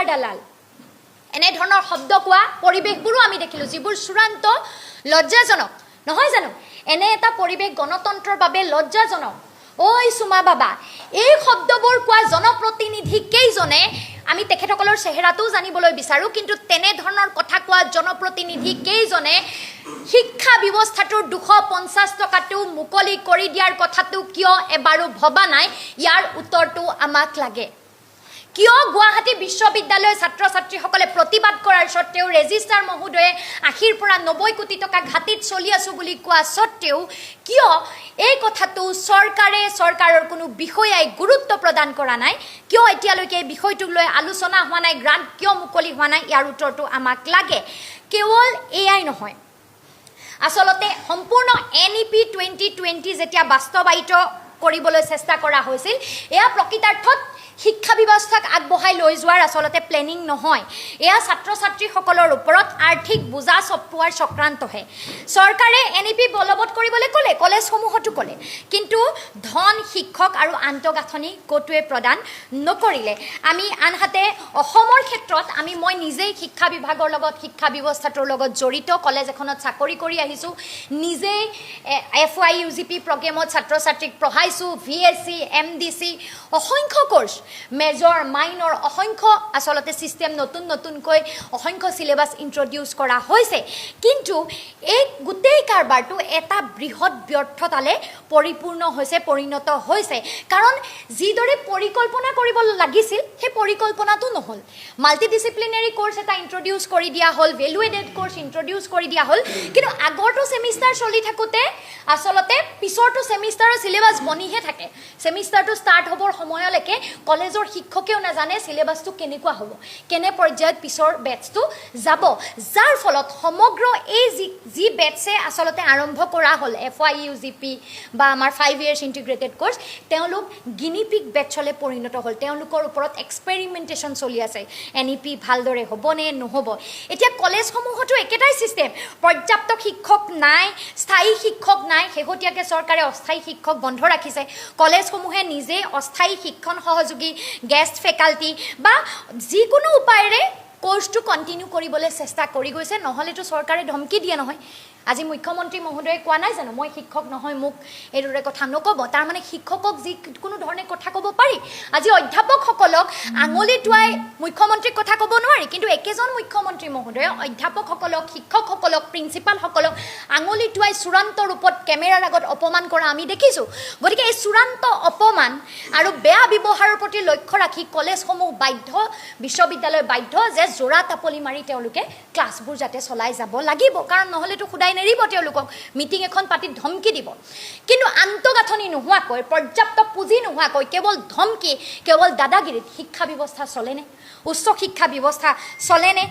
মিয়াৰ দালাল, এনেধৰণৰ শব্দ কোৱা পৰিৱেশবোৰো আমি দেখিলোঁ, যিবোৰ চূড়ান্ত লজ্জাজনক, নহয় জানো? এনে এটা পৰিৱেশ গণতন্ত্ৰৰ বাবে লজ্জাজনক। ঐ চুমা বাবা, এই শব্দবোৰ কোৱা জনপ্ৰতিনিধি কেইজনে, আমি তেখেতসকলৰ চেহেৰাটোও জানিবলৈ বিচাৰোঁ, কিন্তু তেনেধৰণৰ কথা কোৱা জনপ্ৰতিনিধি কেইজনে শিক্ষা ব্যৱস্থাটোৰ 250 টকাটো মুকলি কৰি দিয়াৰ কথাটো কিয় এবাৰো ভবা নাই? ইয়াৰ উত্তৰটো আমাক লাগে। কিয় গুৱাহাটী বিশ্ববিদ্যালয়ৰ ছাত্ৰ ছাত্ৰীসকলে প্ৰতিবাদ কৰাৰ স্বত্তেও, ৰেজিষ্ট্ৰাৰ মহোদয়ে 80ৰ পৰা 90 কোটি টকা ঘাটিত চলি আছোঁ বুলি কোৱা স্বত্তেও কিয় এই কথাটো চৰকাৰে, চৰকাৰৰ কোনো বিষয়াই গুৰুত্ব প্ৰদান কৰা নাই? কিয় এতিয়ালৈকে এই বিষয়টোক লৈ আলোচনা হোৱা নাই? গ্ৰাণ্ট কিয় মুকলি হোৱা নাই? ইয়াৰ উত্তৰটো আমাক লাগে। কেৱল এয়াই নহয়, আচলতে সম্পূৰ্ণ এনইপি 2020 যেতিয়া বাস্তৱায়িত কৰিবলৈ চেষ্টা কৰা হৈছিল, এয়া প্ৰকৃতাৰ্থত শিক্ষা ব্যৱস্থাক আগবঢ়াই লৈ যোৱাৰ আচলতে প্লেনিং নহয়। এয়া ছাত্ৰ ছাত্ৰীসকলৰ ওপৰত আৰ্থিক বোজা চপোৱাৰ চক্ৰান্তহে। চৰকাৰে এনইপি বলবৎ কৰিবলৈ ক'লে, কলেজসমূহতো ক'লে, কিন্তু ধন, শিক্ষক আৰু আন্তঃগাঁথনি ক'তোৱে প্ৰদান নকৰিলে। আমি আনহাতে অসমৰ ক্ষেত্ৰত মই নিজেই শিক্ষা বিভাগৰ লগত, শিক্ষা ব্যৱস্থাটোৰ লগত জড়িত, কলেজ এখনত চাকৰি কৰি আহিছোঁ, নিজেই এফৱাই ইউজিপি প্ৰগ্ৰেমত ছাত্ৰ ছাত্ৰীক পঢ়াইছোঁ, ভিএছচি, এমডিচি, অসংখ্য কোৰ্চ, মেজৰ, মাইনৰ, অসংখ্য আচলতে ছিষ্টেম, নতুন নতুনকৈ অসংখ্য চিলেবাছ ইণ্ট্ৰডিউচ কৰা হৈছে। কিন্তু এই গোটেই কাৰবাৰটো এটা বৃহৎ ব্যৰ্থতালে পৰিপূৰ্ণ হৈছে, পৰিণত হৈছে। কাৰণ যিদৰে পৰিকল্পনা কৰিব লাগিছিল, সেই পৰিকল্পনাটো নহ'ল। মাল্টি ডিচিপ্লিনেৰী কোৰ্চ এটা ইণ্ট্ৰডিউচ কৰি দিয়া হ'ল, ভেলু এডেড কোৰ্চ ইণ্ট্ৰডিউচ কৰি দিয়া হ'ল, কিন্তু আগৰটো ছেমিষ্টাৰ চলি থাকোঁতে আচলতে পিছৰটো ছেমিষ্টাৰৰ চিলেবাছ বনিহে থাকে। ছেমিষ্টাৰটো ষ্টাৰ্ট হ'বৰ সময়লৈকে কলেজৰ শিক্ষকেও নাজানে চিলেবাছটো কেনেকুৱা হ'ব, কেনে পৰ্যায়ত পিছৰ বেটছটো যাব। যাৰ ফলত সমগ্ৰ এই যি যি বেটছে আচলতে আৰম্ভ কৰা হ'ল এফৱাই ইউজিপি বা আমাৰ 5 ইয়েৰ্ছ ইণ্টিগ্ৰেটেড কোৰ্চ, তেওঁলোক গিনিপিগ বেটছলৈ পৰিণত হ'ল। তেওঁলোকৰ ওপৰত এক্সপেৰিমেণ্টেশ্যন চলি আছে, এনইপি ভালদৰে হ'বনে নহ'ব। এতিয়া কলেজসমূহতো একেটাই ছিষ্টেম। পৰ্যাপ্ত শিক্ষক নাই, স্থায়ী শিক্ষক নাই। শেহতীয়াকৈ চৰকাৰে অস্থায়ী শিক্ষক বন্ধ ৰাখিছে। কলেজসমূহে নিজেই অস্থায়ী শিক্ষণ সহযোগী, গেষ্ট ফেকাল্টি বা যিকোনো উপায়েৰে কোৰ্চটো কণ্টিনিউ কৰিবলৈ চেষ্টা কৰি গৈছে। নহ'লেতো চৰকাৰে ধমকি দিয়ে নহয়। আজি মুখ্যমন্ত্ৰী মহোদয়ে কোৱা নাই জানো, "মই শিক্ষক নহয়, মোক এইদৰে কথা নক'ব"? তাৰমানে শিক্ষকক যিকোনো ধৰণে কথা ক'ব পাৰি। আজি অধ্যাপকসকলক আঙুলি টোৱাই মুখ্যমন্ত্ৰীক কথা ক'ব নোৱাৰি, কিন্তু একেজন মুখ্যমন্ত্ৰী মহোদয়ে অধ্যাপকসকলক, শিক্ষকসকলক, প্ৰিন্সিপালসকলক আঙুলি টোৱাই চূড়ান্ত ৰূপত কেমেৰাৰ আগত অপমান কৰা আমি দেখিছোঁ। গতিকে এই চূড়ান্ত অপমান আৰু বেয়া ব্যৱহাৰৰ প্ৰতি লক্ষ্য ৰাখি কলেজসমূহ বাধ্য, বিশ্ববিদ্যালয় বাধ্য যে জোৰা টাপলি মাৰি তেওঁলোকে ক্লাছবোৰ যাতে চলাই যাব লাগিব। কাৰণ নহ'লেতো সোধাই নেৰিব তেওঁলোকক, মিটিং এখন পাতি ধমকি দিব। কিন্তু আন্তঃগাঁথনি নোহোৱাকৈ, পৰ্যাপ্ত পুঁজি নোহোৱাকৈ, কেৱল ধমকি, কেৱল দাদাগিৰিত শিক্ষা ব্যৱস্থা চলেনে? উচ্চ শিক্ষা ব্যৱস্থা চলেনে?